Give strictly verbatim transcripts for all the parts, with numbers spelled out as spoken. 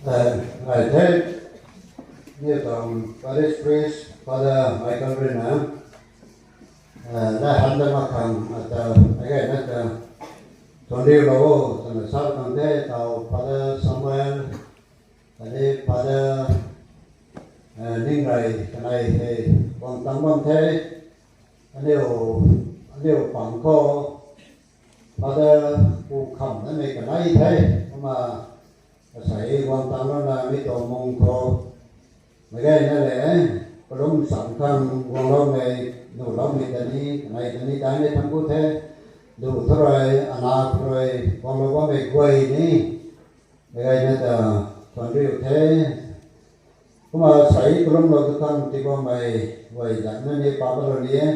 Ngai the, ni tuang parish priest Father Michael rui na, na han da mak khang ata, agai na ta, tuang riu lo, tana sa kan the, tau Father Samuel, tani Father Ningrai kanei hei guang tang bam the, aniu, aniu pang khou Father Pu Kham na mei kanei the, kumna asei guang tang lana mi tuang mung khou, mei gayna le, kalum sam khang guangloumei, nuhloumei tani, kanei tani daimei thangc ku the, duh thu rui, ana khou rui, guanglou bammei guay ni, mei gayna ta, thuan riu the. Kumna sei kalumlou tu khang tiibammei guay zan na ni pa kalou ni e.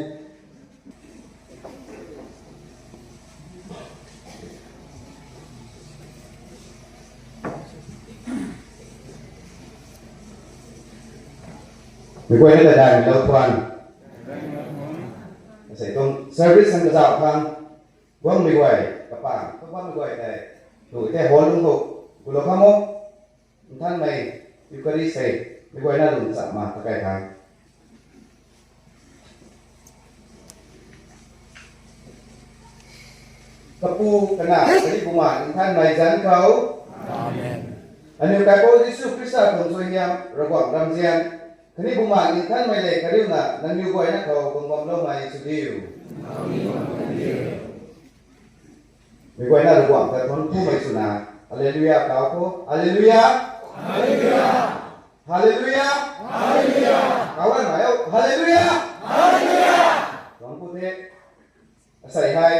Mei guay na ta daimei lou thuan. Sei tuang service khang kazauh khang, guangmei guay, kapang, kabangmei guay tei, tu tei hall lung khou, gulou khang o. Nthanmei Eucharist hei, mei guayna lung cham ma ta kai khang. Kapu, Kanac, khatni Bumaengh Nthanmei zanc khou. Aniu Kaipouc Jisu Khrista tuang suaihiam, Ravguangc ramzian, khatni Bumaengh Nthanmei le kariuna nangniw guayna khou guang bamloumei sw diu. Mei guayna Ravguangc ta thuanc kumei swna, Alleluia kau khou, Alleluia! Alleluia! Kau anmei o, Alleluia! Thuanc ku the, asei hei,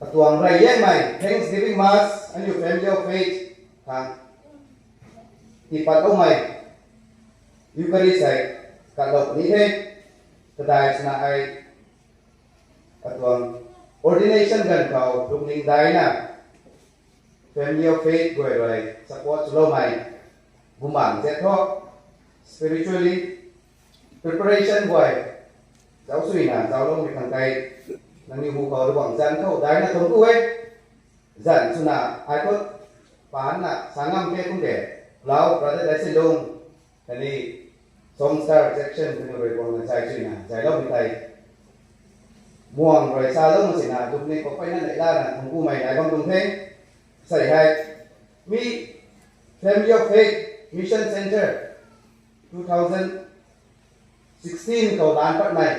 katuang reyliangmei Thanksgiving Mass, aniu Family of Faith khang, tiipatloumei, Eucharist hei, katlou puni the, kadai swna hei, katuang ordination ganv khou lungning daina, Family of Faith guay rui support swloumei, Bumaengh zat thu, spiritually, preparation guay, zauc suina, zaucloumei khang tei, nangniw hu khou Ravguangc zanc khou daina thuanc ku e, zanc swna, ai thu, paanna, sa ngam the kum de, lau, brother Daisilung, khatni, Songster Jackson, khatni rui guangna zay suina, zayloumei tei, muang rui saloumei sina, lungning khou peyna neihlana, thuanc kumei nai bam tuang the, sei hei, mi Family of Faith Mission Centre, two thousand sixteen khou laanc patmei,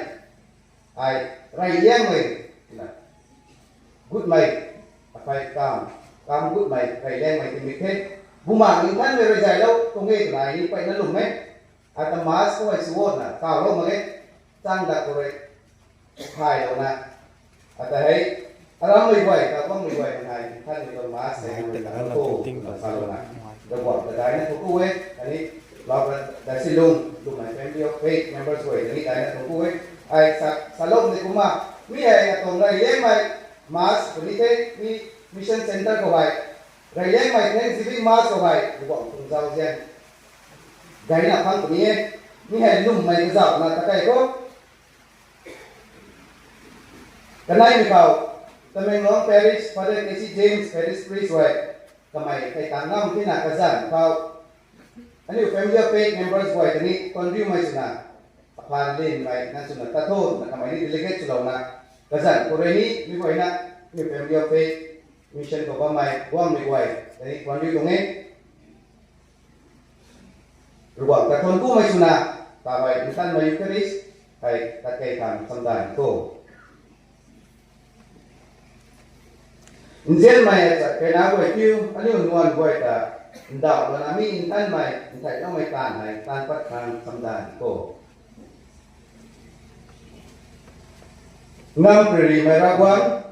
ai, reyliangmei, na, gutmei, aphai kam, kam gutmei, reyliangmei tingmik the, Bumaengh Nthanmei rui zaylou tuang e twna ai ni peyna lwm e, ata Mass khou ai swna, kawlou mak e, chang dak khou rui, thaylouna, ata hei, arammei guay, kaguangmei guay, nai, Nthanmei tuang Mass hei, nai, ta, ta, ta, ting, ta, salouna, Ravguangc ta daina thuanc ku e, khatni, lau, Daisilung, lwmmei Family of Faith members guay, khatni daina thuanc ku e, ai, sa, saloumei kumna, mi hei, atuang reyliangmei, Mass, khatni the, mi, Mission Centre khou hei, reyliangmei Thanksgiving Mass khou hei, Ravguangc tuang zauzian, daina phang puni e, mi hei lwmmei kazauhna ta kai khou, kaneimei khou, Tamenglong Parish, Father K C James, Parish Priest guay, kamei kai tang ngam tina kazanc khou, aniu Family of Faith members guay khatni thuanriumei swna, aphaan linmei nang swna ta thu na kamei ni delegate swlouna, kazanc khou rui ni, mi guayna, aniu Family of Faith Mission khou bammei, guangmei guay, khatni thuanriu tuang e. Ravguangc ta thuanc kumei swna, tawmei Nthanmei Eucharist hei tat kei khang chamdan khou, nzianmei hei chat keyna guay kiu, aniu nuan guay ta, ndauh lana mi Nthanmei, ntheiloumei taanv hei taanv pat khang chamdan khou. Ngam priri mei Ravguangc,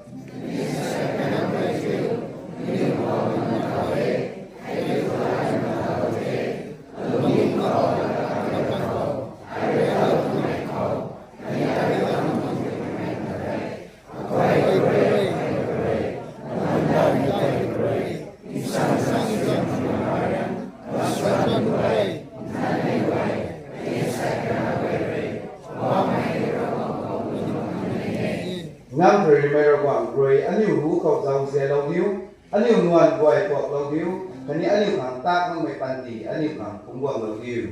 Ngam priri mei Ravguangc rui aniu hu khou zauzianlou diu, aniu nuan guay puaklou diu, Khatni aniu khang tak makmei panty aniu khang phungc guanglou diu.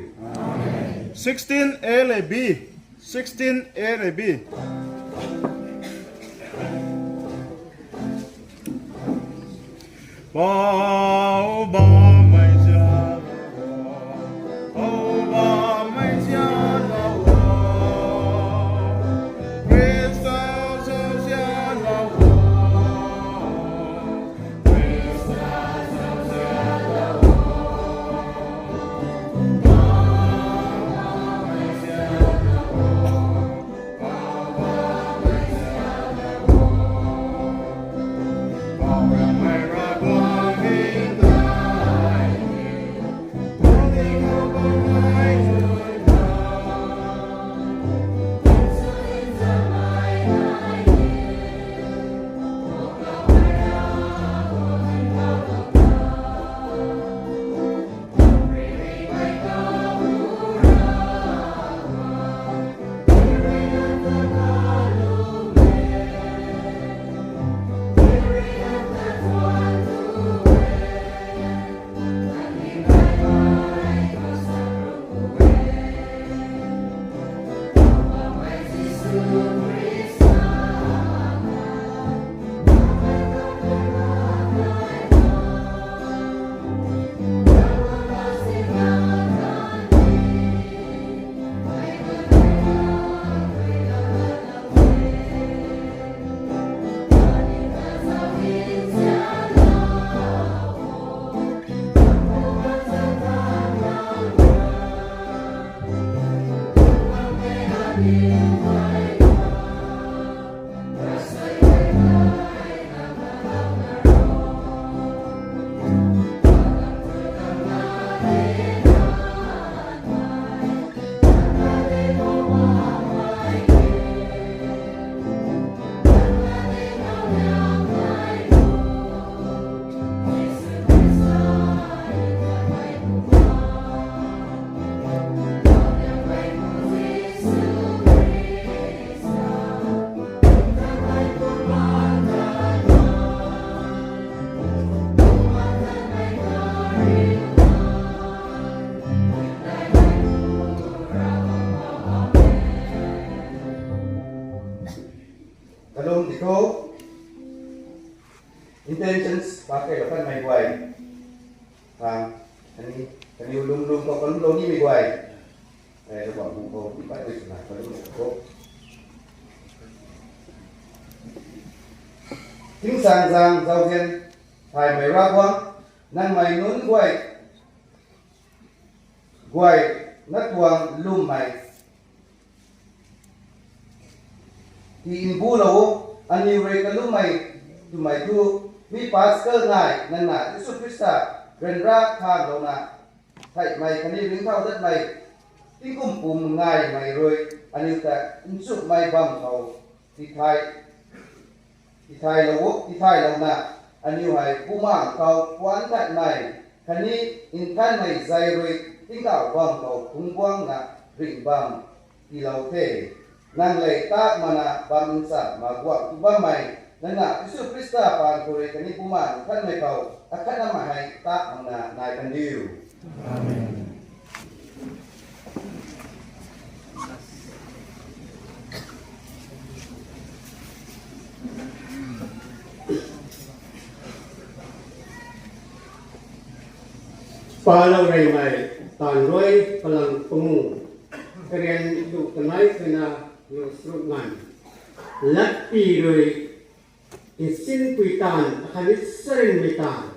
Sixteen A le B. Sixteen A le B. Pau bammei zian, pau bammei zian lou o, Khrista zian lou o. Kalum di tho, intentions pakai lou kanmei guay. Tang, kani, kaniw lum lum khou kalumlou nimei guay. Eh, Ravguangc bung khou, ipat mei swna kalumlou tho. Tingsaengzaeng zauzian thaymei Ravguangc, nangmei nunc guay, guay, na tuang lwmmei ti mbulou o, aniw rui kalummei twmei thu, mi Paska nai nangna Jisu Khrista ryanra khanglouna theihmei khatni ringcthau datmei, tingkum pum ngaimei rui aniu ta nchumhmei bam khou tithai, tithaylou, tithaylouna, aniu hei Bumaengh khou puanc tatmei khatni nthanmei zei rui tingkauh bam khou phungc guangna ringh bam tiilou the. Nang lev tak mana bam nchamh ma guang tu bammei, nangna Jisu Khrista paan khou rui khatni Bumaengh Nthanmei khou akhatnamei hei tak makna nai kan diu. Amen. Palou reymei taanv rui palang pangu, karian lu kanei swna lu sruk nganv, latpy rui nsinpui taanv akhatni charynmei taanv,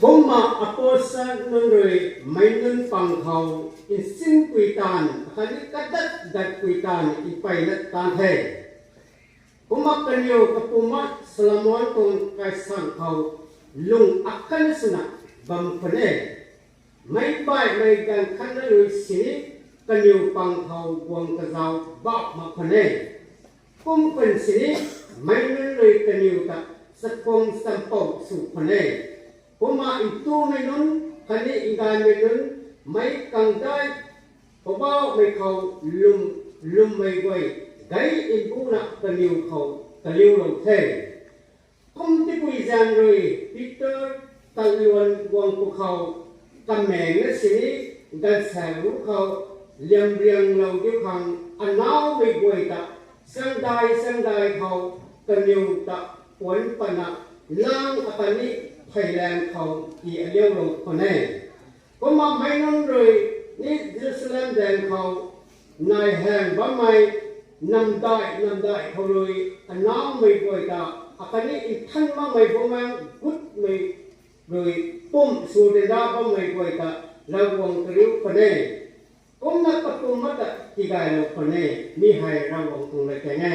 kumna apostle nunc rui meic nunc pang khou nsinpui taanv akhatni kadat datpui taanv mpeyna taanv the. Kumna kaniw kapumc Solomon tuang kaisang khou lung akhatna swna bam khwan e. Meic baihmei ganv khatna rui sini kaniw pang khou guang kazauh bauh mak khwan e. Kum khwan sini meic nunc rui kaniw ta chakhwang champouh sw khwan e. Kumna ntumei nunc khatni ngaymei nunc, meic kangdai Poubauhmei khou lwm, lwmmei guay gei mbuna kaniw khou kaliulou the. Kum tipui zaeng rui Peter taluan guang pwkhou, kameng na sini ganvsaekc ruc khou liamrianglou diu khang anaumei guay ta, sangdai sangdai khou kaniw ta puanc patna lang akhatni pheylaeng khou tii aliaulou khwan e. Kumna meic nunc rui ni Jerusalem daeng khou nai haeng bammei namdai namdai khou rui anaumei guay ta, akhatni nthan makmei bumaengh gutmei rui pumh sw ryanra bammei guay ta Ravguangc kariu khwan e. Kumna kapumc ma ta tigaylou khwan e. Mi hei Ravguangc tuang latkaeng e.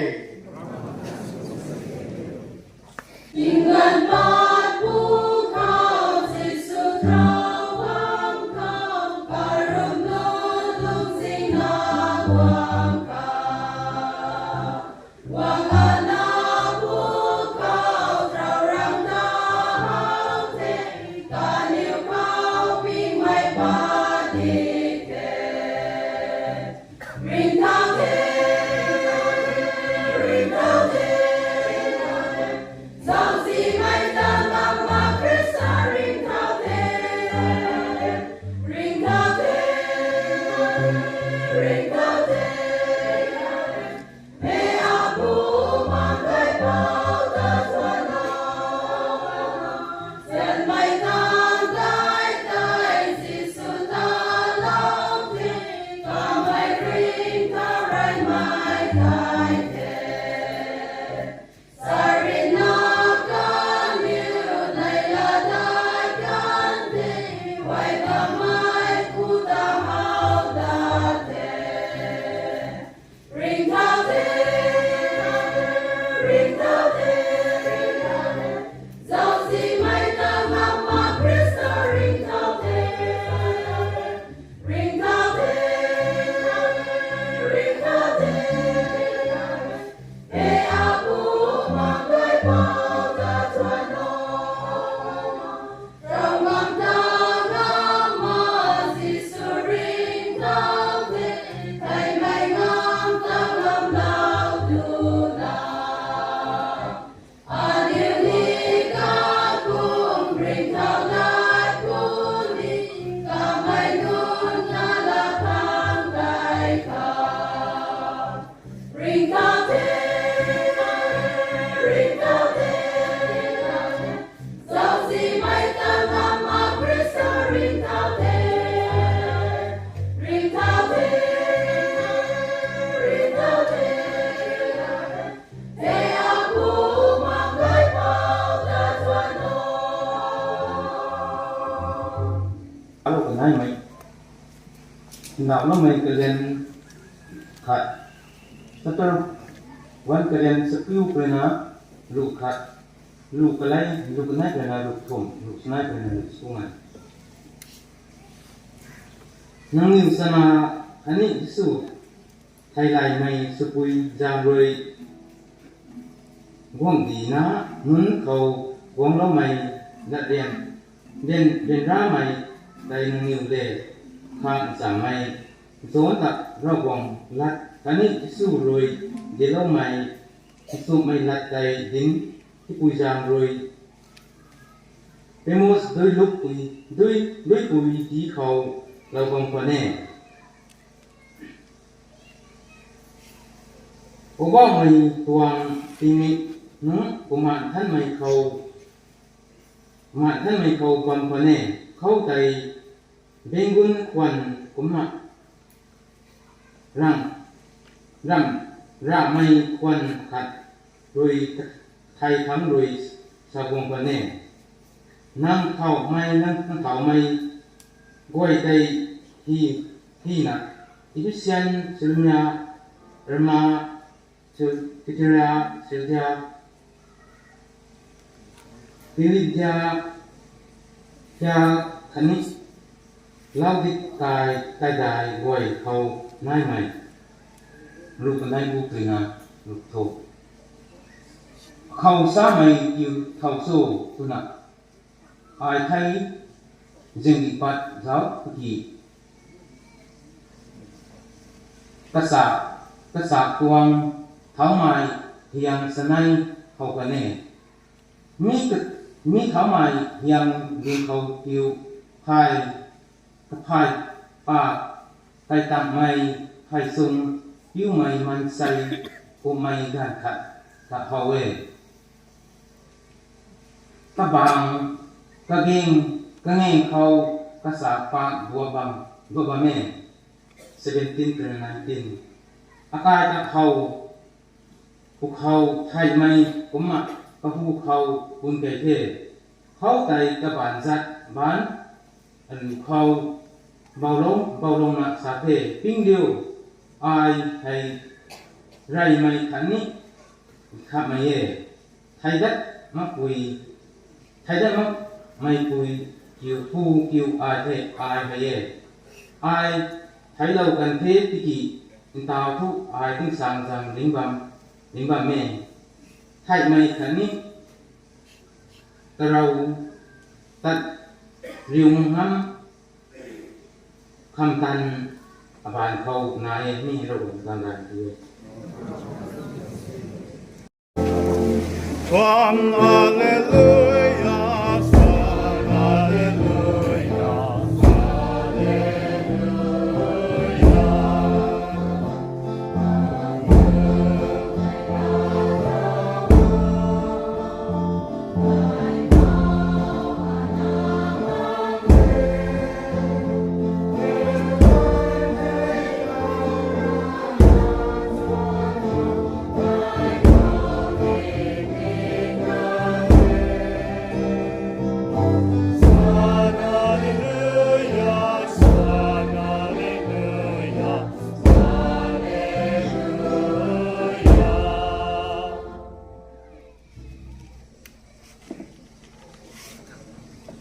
Tingganv pat pwkhou Jisu thau guang khou, karup nunc lungzingna guang khou, guang ana pwkhou thau rang ta how the, kaniw khou pingmei pat di the. Ringcthau the, ringcthau the, zauczihmei ta ngam mak Khrista ringcthau the, ringcthau the, ringcthau the. Mei apu mang kaipouc ta tuan o, nzianmei tang tei tei Jisu ta lou the, kamei ringcthau reymei tei the. Sarina kaniw nai la dai kan the, wai kamei pu ta how ta the. Ringcthau the, ringcthau the, zauczihmei ta ngam mak Khrista ringcthau the, ringcthau the, ringcthau the. Hei apu mang kaipouc ta tuan o, Ravguangc ta ngam mak Jisu ringcthau the, theimei ngam ta ngam lou tu na. Aniu ni kakum ringcthau lat puni, kamei nunc na la khang kai kha. Ringcthau the, ringcthau the, zauczihmei ta ngam mak Khrista ringcthau the, ringcthau the, ringcthau the. Hei apu mang kaipouc ta tuan o. Alo kanaimei, nau lamei kalen khat, chapter one kalen sapiu khou rui na, lu khat, lu kalai, lu kanei khou rui na lu thumh, lu sinai khou rui na lu sungna. Nangniw sana khatni Jisu theilaymei swpui zaeng rui guangcdic na nunc khou guangloumei latryan, ryan, ryanramei tei nangniw le khang nchammei John ta Ravguangc lat khatni Jisu rui diloumei nchumhmei lat tei dinc tipui zaeng rui Patmos dui lukpui, dui, duipui di khou lou bam khwan e. Poubauhmei tuang tingmik nunc kumna nthanmei khou, kumna nthanmei khou bam khwan e, khoutei benggun khwan kumna ram, ram, ramei khwan khat rui thei thangc rui sa guang khwan e. Nang thaumei, nang, nang thaumei guay tei hi, hina, Ephesian, Smyrna, Perga, Thyatira, Sardes, Philadelphia, khatni Laodicea kaidai guay khou naimei, lu kanei bu twna lu tho. Khou samei kiu thau cho twna, ai thei zingdi pat zauc tiki, kasa, kasa tuang thaumei hiang sanei how kan e. Mi, mi thaumei hiang ding khou kiu, hei, kaphay, pa, kaitakmei, hei sung, piumei mansei, kummei ganv khat, khat how e. Kabang, kaging, kanging khou, kasa pa, dua bam, dua bam e. Seventeen to nineteen. Akai ta khou, pu khou, theihmei, kumna, kahu khou, bun kei the. Khou tei kaban zat, ban, alu khou, baulou, baulou na sa the, ping liu, ai, hei, reymei khatni, khatmei e. Theidat makpui, theidat makmeipui kiu pu kiu ai the ai hei e. Ai theilou kan the tiki ntau thu ai tingsaengzaeng ling bam, ling bam e. Theihmei khatni karou tat riu ngam kham tan aban khou na e ni rou kan ran ti e. Sang Alleluia, sang Alleluia, Alleluia.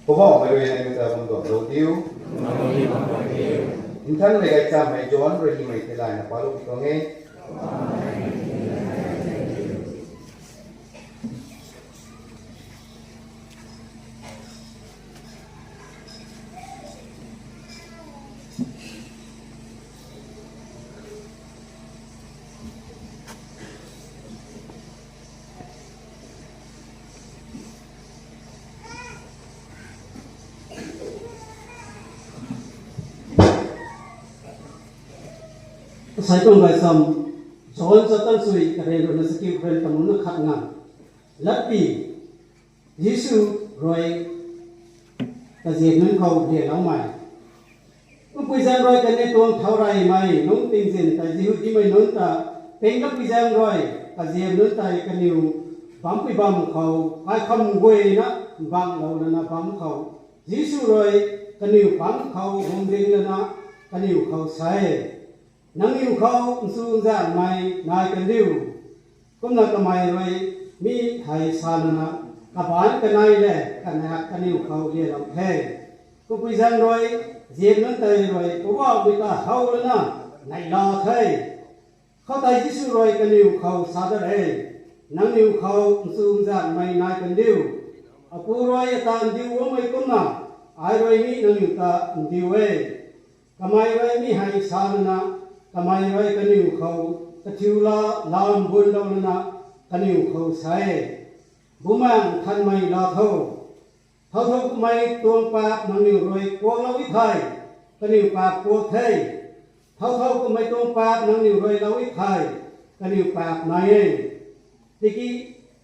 Poubauhmei rui nang ta bam tuang lou diu. Nthanmei gaychamei John rui hymei theilayna palu pi tuang e. Asei tuang gaychamv John chapter sui, karen rui na sakiu karen tamuna khat nga. Latpi, Jisu rui kaziap nunc khou lialoumei. Kumpui zaeng rui kaniw tuang thau reymei nungc tingzin tei Jihudimei nunc ta, ping kumpui zaeng rui kaziap nunc tei kaniw bampui bam khou kaikham guayna banglou lana bam khou, Jisu rui kaniw pang khou hum ding lana kaniw khou sa e, Nangniw khou nchu nzaengmei nai kan diu. Kumna kamei rui mi hei sa lana, kabaanc kanei le kanac kaniw khou lialou the. Kumpui zaeng rui ziap nunc tei rui Poubauhmei ta how lana neihla the. Khoutei Jisu rui kaniw khou sa dat e, Nangniw khou nchu nzaengmei nai kan diu. Apu rui ata ndiu bammei kumna, ai rui ni nangniw ta ndiu e. Kamei rui mi hei sa lana, kamei rui kaniw khou kathiu la lam bunlou lana kaniw khou sa e, Bumaengh Nthanmei laa tho. Thow thow kamei tuang paap nangniw rui kuaklou e thei, kaniw paap kuak the. Thow thow kamei tuang paap nangniw rui lou e thei, kaniw paap nai e. Tiki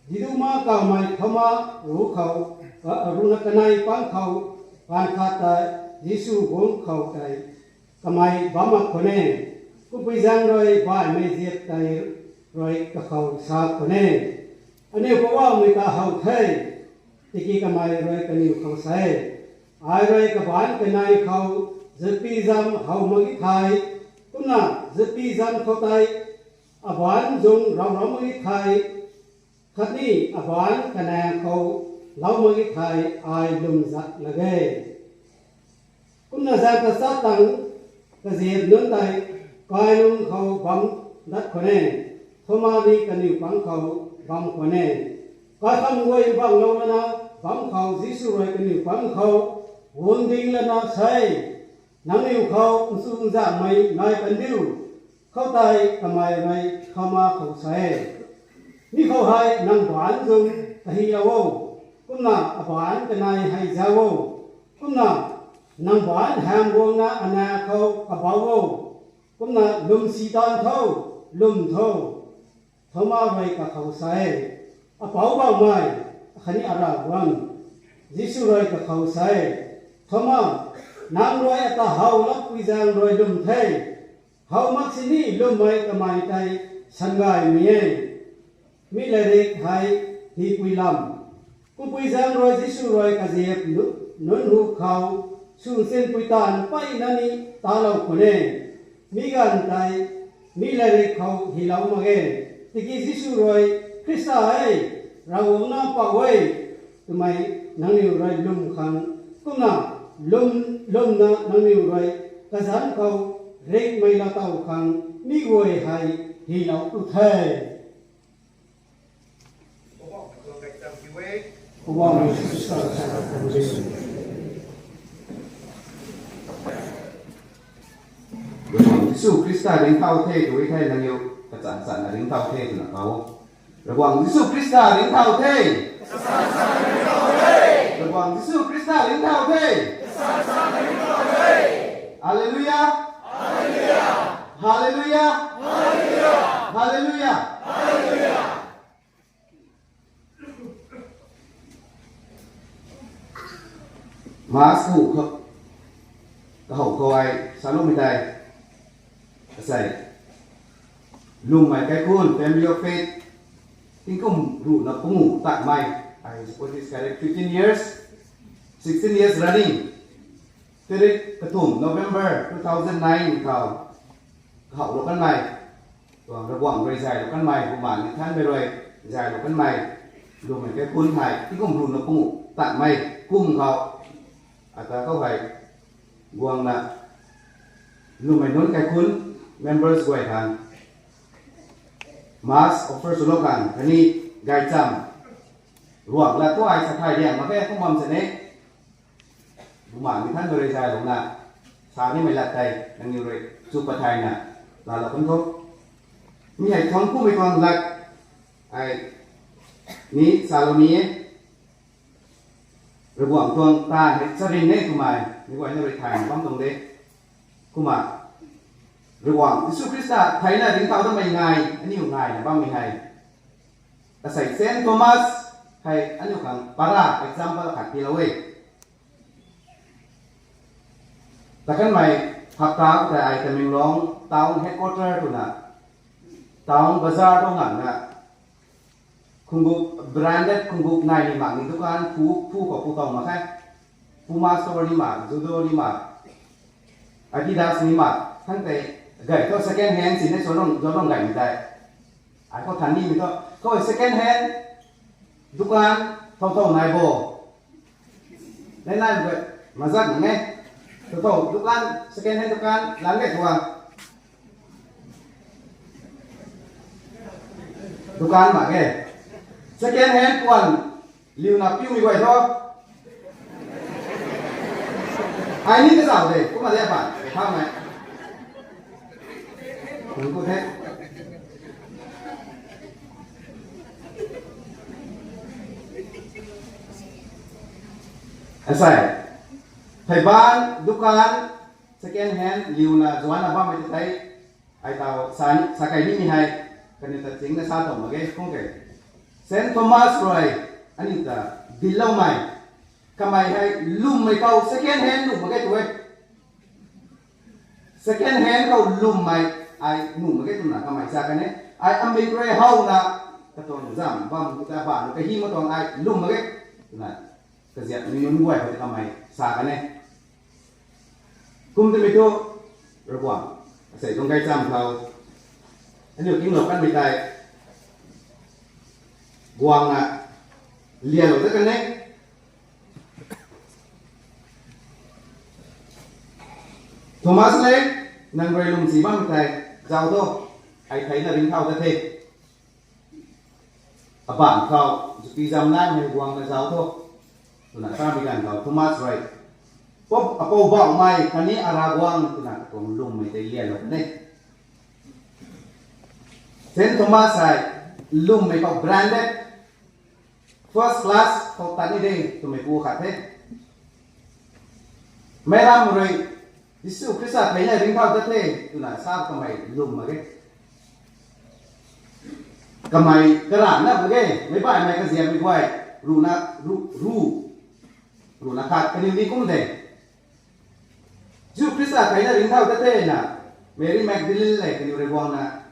Didyma kawmei Thoma ruc khou, rucna kanei pang khou, paan khat ta Jisu guangc khou tei kamei bam mak khwan e. Kumpui zaeng rui baihmei ziap tei rui kakhou sa khwan e, Aniw Poubauhmei ta how the. Tiki kamei rui kaniw khou sa e, Ai rui kabaanc kanei khou zutpi zam how mak e thei, kumna zutpi zam khoutei abaanc zung rauhlou mak e thei, khatni abaanc kanac khou lou mak e thei ai lwm zat lak e. Kumna zaeng kachat tang kaziap nunc tei kainung khou bam dat khwan e, Thoma ni kaniw pang khou bam khwan e. Kaikham guay banglou lana bam khou Jisu rui kaniw pang khou guang ding lana sa e, Nangniw khou nchu nzaengmei nai kan diu. Khoutei kamei rui Thoma khou sa e, Mi khou hei nang baanc zung kahilou o. Kumna abaanc kanei hei zauc o. Kumna nang baanc hamh guangna ana khou kabauc o. Kumna lwm si tan tho, lwm tho. Thoma rui kakhou sa e, Apou Bammei, akhatni Aravguangc. Jisu rui kakhou sa e, Thoma, nang rui ata how lak pui zaeng rui lwm the. How mak sini lwmmei kamei tei sangaymei e. Mi lairik hei hi pui lam. Kumpui zaeng rui Jisu rui kaziap nu-, nunc hu khou sw nsin pui taanv peyna ni talou khwan e. Mi ganv tei mi lairik khou hylou mak ge. Tiki Jisu rui, Khrista e, Ravguangc Nac Mpouh e, twmei nangniw rui lwm khang, kumna lwm, lwmna nangniw rui kazanc khou ringhmei laa tow khang mi guay hei hylou tu the. Poubauhmei Jisu Khrista, Jisu Khrista ringcthau the, tw e thei nangniw kachan channa ringcthau the twna kaw. Ravguangc Jisu Khrista ringcthau the. Ravguangc Jisu Khrista ringcthau the. Hallelujah. Hallelujah. Hallelujah. Mass hu khou, kahow khou ai saloumei tei, asei, lwmmei kaikhunc, Family of Faith, tingkum ruhna pangu tatmei, I suppose it's correct, fifteen years, sixteen years running. Tarik kathumh November two thousand nine khou, kahowlou kanmei, tuang Ravguangc rui zaylou kanmei, Bumaengh Nthanmei rui zaylou kanmei, lwmmei kaikhunc hei tingkum ruhna pangu tatmei kum khou, ata khou hei guangna lwmmei nunc kaikhunc members guay khang mass offer swlou khang khatni gaychamv ruang lat thu ai sa thay riang mak khe kum bam sini. Bumaengh Nthanmei rui zaylouna sa nimei lat tei nangniw rui chu pat thayna laalou kan tho. Mi hei thuanc kumei tuang lat ai ni salou ni e. Ravguangc tuang taanv hei charyn e twmei mi guayna rui thayna bam tuang de. Kumna Ravguangc Jisu Khrista theina ringcthau damei ngai, aniu ngaina bammei hei, asei Saint Thomas hei aniu khang para example khat tiilou e. Takanmei hapta khou tei ai Tamenglong town headquarter twna town bazaar thu nganvna khungguk, branded khungguk nai ni mak ni dukan phu, phu khou phu tow mak khe. Puma store ni mak, Zudio ni mak, Adidas ni mak, thang tei gay thu second hand sini suanlung, suanlung gaymei tei. Ai khou than nimei thu, khou second hand dukan thow thow nai bo. Nai nai bo, mazak nang e. Thow thow dukan, second hand dukan lan ge tuang. Dukan mak ge. Second hand puan liuna piumei guay tho. Ai ni kazauh de, kumna de apa, thaumei. Nang ku the. Asei, pheiban, dukan, second hand liuna zuanna bammei tei, ai tau sa, sa kai nimei hei, kaniw ta chingna sa tuang mak ge, kung ke. Saint Thomas rui, aniu ta dincloumei, kamei hei lwmmei khou second hand nuh mak ge tu e. Second hand khou lwmmei, ai nuh mak ge twna kamei sa kan e. Ai amik rui howna, katuang zam bam ta bam kahi mak tuang ai lwm mak ge twna kaziap ni nunc guay khou tei kamei sa kan e. Kum twmei thu, Ravguangc, asei tuang gaychamv khou aniu kinglou kanmei tei guangna lialou ta kan e. Thomas le, nang rui lwmsi bammei tei zauc tho, ai theina ringcthau ta the. Abaanc khou, zupi zam naimei guangna zauc tho, twna samei ganv khou Thomas rui, Pou, Apou Bammei khatni Aravguangc, twna katuang lwmmei tei lialou kan e. Saint Thomas hei lwmmei khou branded, first class khou tat ni de twmei pu khat the. Meic ram rui Jisu Khrista theina ringcthau dat the twna sa kamei lwm mak ge. Kamei karanna mak ge, meic baihmei kaziammei guay, ruhna, ru, ru, ruhna khat kaniw ni kum de. Jisu Khrista theina ringcthau dat the na, Mary Magdalene le kaniw rui guangna,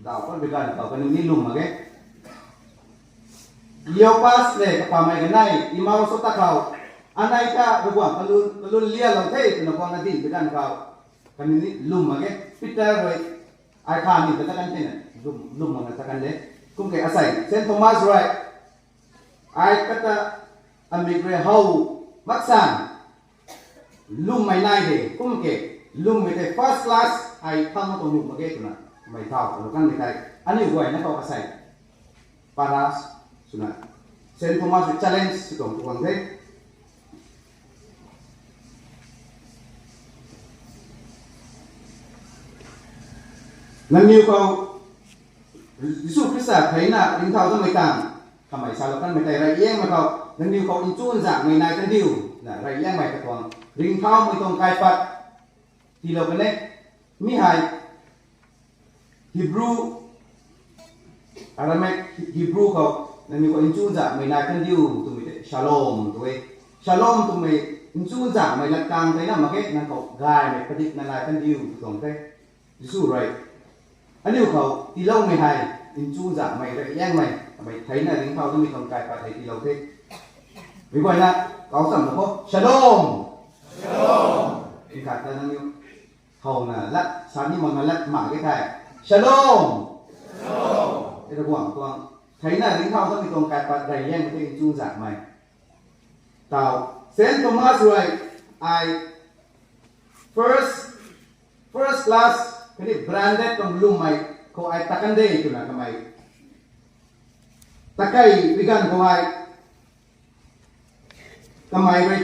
daw pat bi ganv khou kaniw ni lwm mak ge. Cleopas le kapamei kanei, Emmaus ta khou, anei ta Ravguangc kalun, kalun lialou the twna guangna dinc bi ganv khou, kaniw ni lwm mak ge. Peter rui, ai kha ni ta kan the na, lwm, lwm makna ta kan de. Kum ke asei, Saint Thomas rui, ai kata amik rui how, mak san, lwmmei nai de, kum ke, lwmmei tei first class, ai thang tuang lwm mak ge twna, mei thau, twna kanmei tei, aniu guayna khou asei, paras, swna, Saint Thomas rui challenge sw tuang tu guang the. Nangniw khou Jisu Khrista theina ringcthau datmei tang, kamei salou kanmei tei reyliangmei khou, nangniw khou nchunzanhmei nai kandiu, na reyliangmei katuang, ringcthaumei tuang kaipat, tiilou kan e, mi hei, Hebrew, Aramaic Hebrew khou, nangniw khou nchunzanhmei nai kandiu twmei tei, shalom tw e. Shalom twmei, nchunzanhmei latkang theina mak ge, nang khou gaymei padikna nai kandiu tw tuang the. Jisu rui, aniu khou tiiloumei hei, nchunzanhmei reyliangmei, kamei theina ringcthau datmei tuang kaipat hei tiilou the. Mi guayna, kau cham na khou, shalom! Shalom! Nkhat ta nangniw, howna lat, sa ni makna lat mak ge thei, shalom! Shalom! Ravguangc tuang, theina ringcthau datmei tuang kaipat reyliangmei tei nchunzanhmei. Tau, Saint Thomas rui, ai, first, first class, khatni branded tuang lwmmei khou ai tat kan de twna kamei, takei bi ganv khou ai, kamei rui,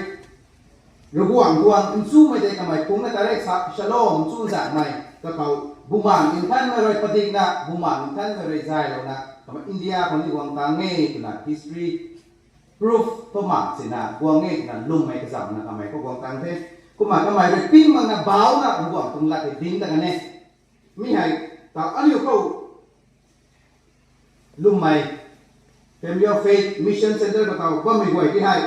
Ravguangc guangc nchumei tei kamei phungna ta rei sa, shalom, nchunzanhmei, kakhou, Bumaengh Nthanmei rui padikna, Bumaengh Nthanmei rui zaylouna, kamei India khou ni guang tang e twna history proof pwman sina guang e twna lwmmei kazamna kamei khou guang tang the. Kumna kamei rui ping makna bauna Ravguangc tuang lat hei dinc ta kan e. Mi hei, ta aniu khou lwmmei, Family of Faith Mission Centre katau bammei guay ti hei,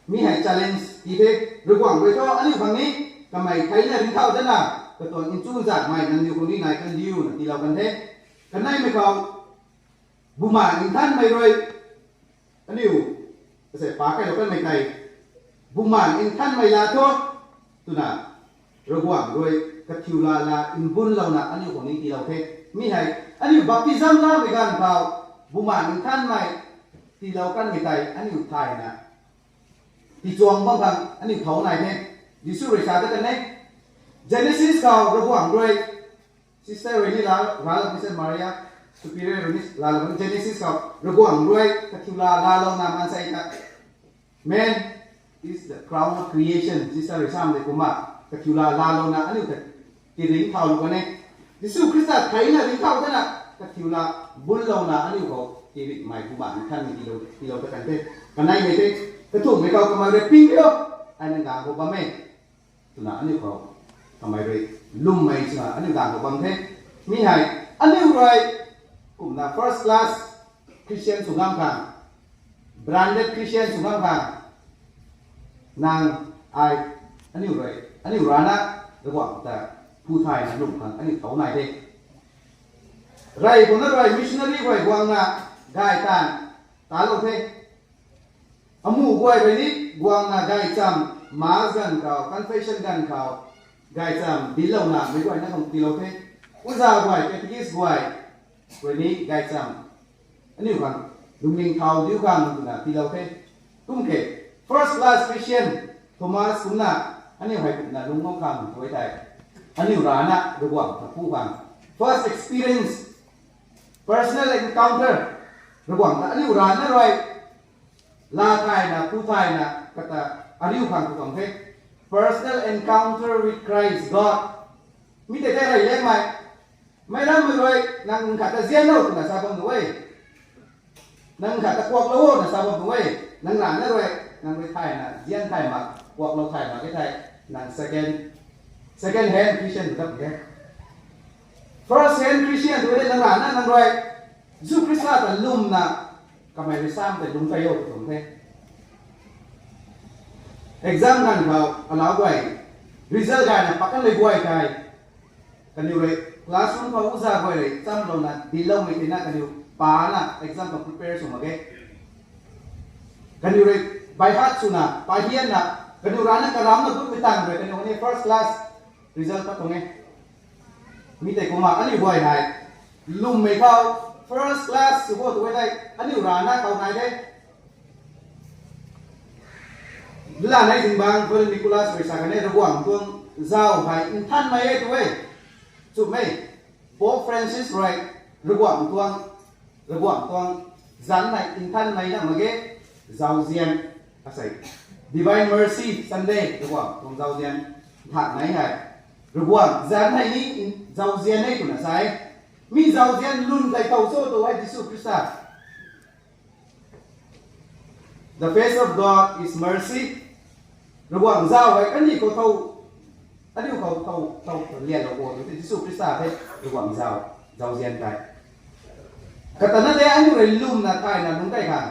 mi hei challenge ti the, Ravguangc rui thu aniu khang ni, kamei theina ringcthau datna, katuang nchunzanhmei nangniw khou ni nai kandiu na tiilou kan the. Kaneimei khou, Bumaengh Nthanmei rui, aniu, asei pa kailou kanmei tei, Bumaengh Nthanmei laa thu, twna, Ravguangc rui kathiu laa laa mbunlouna aniu khou ni tiilou the. Mi hei, aniu baptism lamei ganv khou, Bumaengh Nthanmei tiilou kanmei tei aniu thayna tiichuang bam khang aniu thau nai the. Jisu rui sa dat kan e. Genesis khou Ravguangc rui, sister rui ni laa, laalou, Sister Maria Superior rui ni laalou, Genesis khou Ravguangc rui kathiu laa laalouna maansei ta, man is the crown of creation, sister rui sam de kumna, kathiu laa laalouna aniu ta tiringcthau lou kan e. Jisu Khrista theina ringcthau datna, kathiu laa mbunlouna aniu khou tiringmei Bumaengh Nthanmei tiilou, tiilou ta kan the. Kaneimei tei, kathumhmei khou kamei rui ping rio, ai nang gang khou bam e twna aniu khou, kamei rui lwmmei swna aniu gang khou bam the. Mi hei, aniu rui, kumna first class Christian sw ngam khang, branded Christian sw ngam khang, nang, ai, aniu rui, aniu rana, Ravguangc ta phu thayna lwm khang aniu thau nai the. Rey khou na rui missionary guay guangna gay taanv talou the. Amuh guay rui ni guangna gaychamv, mass ganv khou, confession ganv khou, gaychamv dinclouna meic guayna khang tiilou the. Uza guay, catechist guay rui ni gaychamv, aniu khang, lungning thau diu khang twna tiilou the. Kum ke, first class Christian, Thomas kumna, aniu hei kumna lungc ngam khang tu e tei, aniu rana Ravguangc ta phu khang, first experience, personal encounter, Ravguangc ta aniu rana rui laa thayna, phu thayna, kata, ariu khang tu tuang the. Personal encounter with Christ God. Mi tei tei reyliangmei, meic rammei rui nang khat ta zianlou twna sa bam nu e. Nang khat ta kuaklou o na sa bam tuang e. Nang rana rui, nang rui thay na, zian thay mak, kuaklou thay mak e thei, nang second, second hand Christian tu dap e. First hand Christian tu e nang rana, nang rui, Jisu Khrista ta lwmna, kamei rui sam tei lung kai o tuang the. Exam ganv khou, alau guay, result gayna pakan le guay kai. Kaniw rui classroom khou uza guay rui chamlouna dincloumei tina kaniw pana exam khou prepare sw mak ge. Kaniw rui by heart swna, pahianna, kaniw rana karamna gutmei tang rui kaniw ni first class result pat tuang e. Mi tei kumna aniu guay hei lwmmei khou first class sw bo tu e tei aniu rana khou nai de. Lalnei zingbangc Father Nicholas rui sa kan e, Ravguangc tuang zauc hei nthanmei e tu e. Chumei, Pope Francis rui Ravguangc tuang, Ravguangc tuang zanc hei nthanmei na mak ge, zauzian, asei, Divine Mercy Sunday, Ravguangc tuang zauzian nthanmei hei. Ravguangc zanc hei ni zauzian e twna sa e. Mi zauzian lwn kai thow cho tu hei Jisu Khrista. The face of God is mercy. Ravguangc zauc hei kaniw khou thow, aniu khou thow, thow lianlou bo tu Jisu Khrista the, Ravguangc zauc, zauzian tei. Kata na de aniu rui lwmna thayna lungc kai khang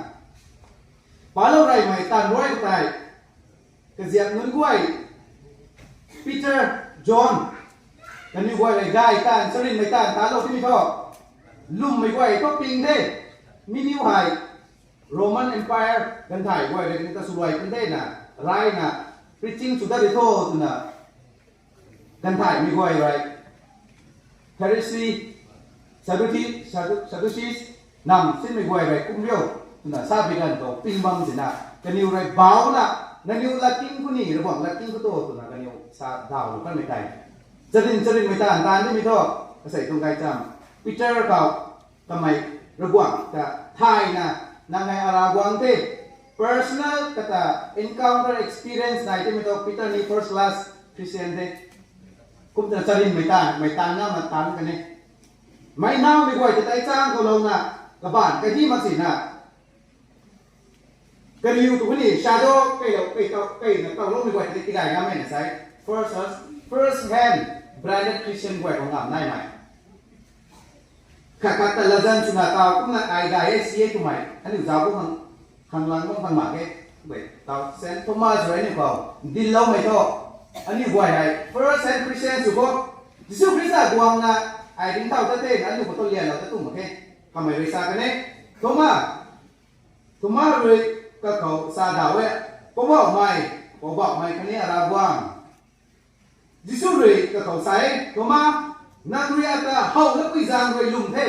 palou reymei taanv rui tei, kaziap nunc guay, Peter, John, kaniw guay rui gay taanv, charynmei taanv talou timei thu, lwmmei guay thu ping the, mi niw hei, Roman Empire ganvthai guay rui kata swluai pun the na, reyna, preaching sw dat ri tho twna, ganvthaimei guay rui, Pharisee, Sadducee, Saddu-, Sadducees, nam sinmei guay rui kum rio, twna sa bi ganv khou ping bam sina, kaniw rui bauna, nangniw latking khou ni, Ravguangc latking khou tu, twna kaniw sa daw lu kanmei tei. Charyn, charynmei taanv, taanv nimei thu, asei tuang gaychamv, Peter khou, kamei Ravguangc ta thayna, nang hei ara guang the, personal kata encounter experience nai timei thu Peter ni first class Christian the. Kumtwna charynmei taanv, mei taanv namna taanv kan e. Meic naumei guay ta tei chang khou louna, kabaanc kahi mak sina, kariu tu ni shadow, keilou, keitau, keina tauloumei guay ta tei tigay ngammei na sai. First, first hand branded Christian guay khou ngam naimei. Khat khat ta latzan swna taw kumna ai gay e si e twmei, aniu zauc bam khang, khang lang bam khang mak e. Tei, taw Saint Thomas rui aniu khou dincloumei thu, aniu guay hei first hand Christian sw khou, Jisu Khrista guangna, ai ringcthau ta the, aniu khou tu lianlou ta tu mak khe. Kamei rui sa kan e, Thoma, Thoma rui kakhou sa daw e, Poubauhmei, Poubauhmei khatni Ravguangc. Jisu rui kakhou sa e, Thoma, nang rui ata how lapui zaeng rui lwm the.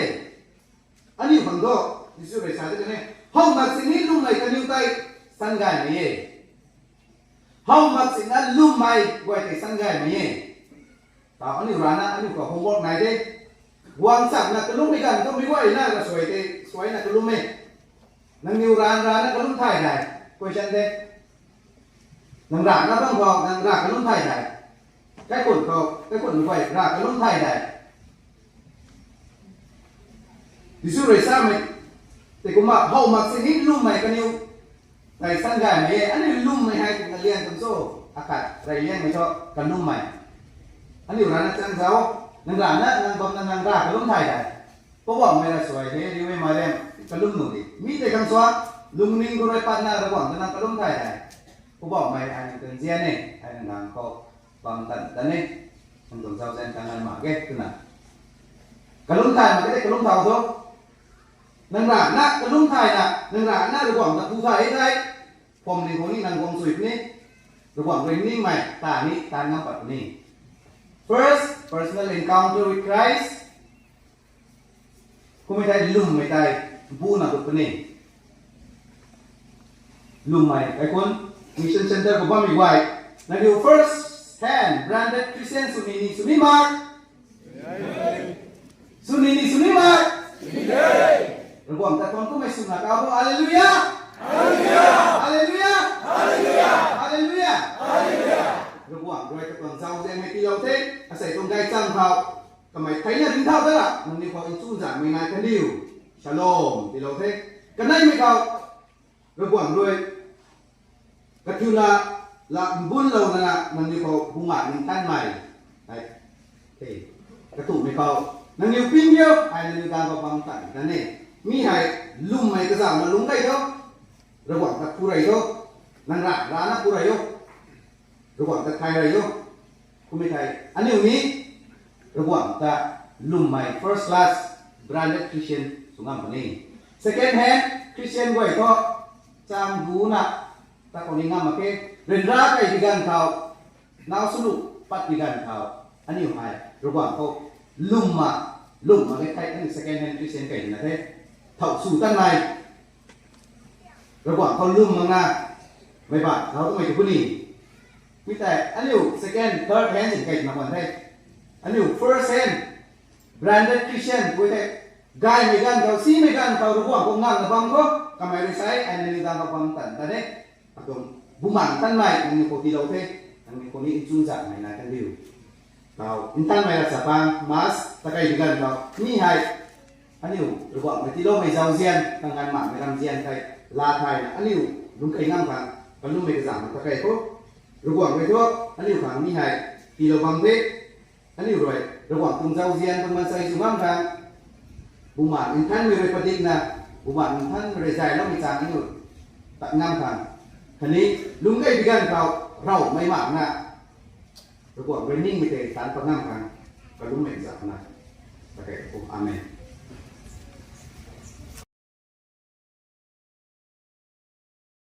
Aniu khang thu, Jisu rui sa de kan e, how mak sini lwmmei kaniw tei sangaymei e. How mak sina lwmmei guay tei sangaymei e. Taw aniu rana, aniu khou homework nai de. Guang chakna kalwmmei ganv thu meic guayna kasuai tei, suaina kalwm e. Nangniw rana, rana kalwm thay dai. Question de. Nang rana bam khou, nang ra kalwm thay dai. Kaikhun khou, kaikhun guay ra kalwm thay dai. Jisu rui samei, tei kumna how mak sini lwmmei kaniw tei sangaymei e, aniu lwmmei hei twna lian twn cho, akhat rey liangmei cho, kalwmmei. Aniu rana chang zauc, nang rana, nang bamna nang ra kalwm thay dai. Poubauhmei ra suai de, riumei Mariam, kalwm nuh di. Mi tei khang suan, lungning khou rui patna Ravguangc ta nang kalwm thay dai. Poubauhmei ai nang tuang zian e, ai nang khou bam tan tan e. Nang tuang zauzian kangan mak ge twna, kalwm thay mak ge tei kalwm thau tho. Nang rana kalwm thayna, nang rana Ravguangc ta phu thay e thei, phwamling khou ni nang guang sui puni, Ravguangc rui ningmei ta ni tan ngam pat puni. First personal encounter with Christ. Kummei tei lwmmei tei buna gut puni. Lwmmei kaikhun, mission centre khou bammei guay, nangniw first hand branded Christian sw ni ni sw ni mak, sw ni ni sw ni mak. Ravguangc ta thuanc kummei swna kau bo, Alleluia! Alleluia! Alleluia! Ravguangc rui katuang zauzianmei tiilou the, asei tuang gaychamv khou, kamei theina ringcthau ta la, nangniw khou nchunzaenghmei nai kaniw, Shalom tiilou the. Kaneimei khou Ravguangc rui kathiuna la mbunlou nana nangniw khou bumaengh ningtanmei, katumhmei khou nangniw ping rio, ai nangniw dang khou bam tan ta ne. Mi hei lwmmei kazauhna lungc key tho, Ravguangc ta phu rey tho, nang ra rana phu rey o, Ravguangc ta thay rey o. Kummei thei aniu ni Ravguangc ta lwmmei first class branded Christian sw ngam puni. Second hand Christian guay thu chang guna ta khou ni ngam mak khe. Ryanra key bi ganv khou, naw swlu pat bi ganv khou, aniu hei Ravguangc khou lwmna, lwm mak ge thei aniu second hand Christian key na the. Thow sw tanmei Ravguangc khou lwm makna meic bamv thau twmei tu puni. Mi tei aniu second, third hand sin key na bam the. Aniu first hand branded Christian pui the. Gaymei ganv khou, simei ganv khou Ravguangc khou ngamna bam khou kamei rui sa e, ai nangniw dang khou bam tan ta ne. Atuang bumaengh ningtanmei nangniw khou tiilou the. Nangniw khou ni nchunzanmei nai kan diu. Tau ningtanmei ravchapang mass ta key bi ganv khou mi hei aniu Ravguangc mei tiiloumei zauzian, kanganv makmei ramzian tei laa thayna aniu lungc key ngam khang kalummei kazanc ta key khou, Ravguangc rui thu aniu khang mi hei tiilou bam the. Aniu rui Ravguangc tuang zauzian tuang maansei sw ngam khang, Bumaengh Nthanmei rui padikna, Bumaengh Nthanmei rui zayloumei chang aniu tat ngam khang, khatni lungc key bi ganv khou ravmei makna Ravguangc rui ningmei tei taanc pat ngam khang kalummei kazanc na ta key khou. Amen.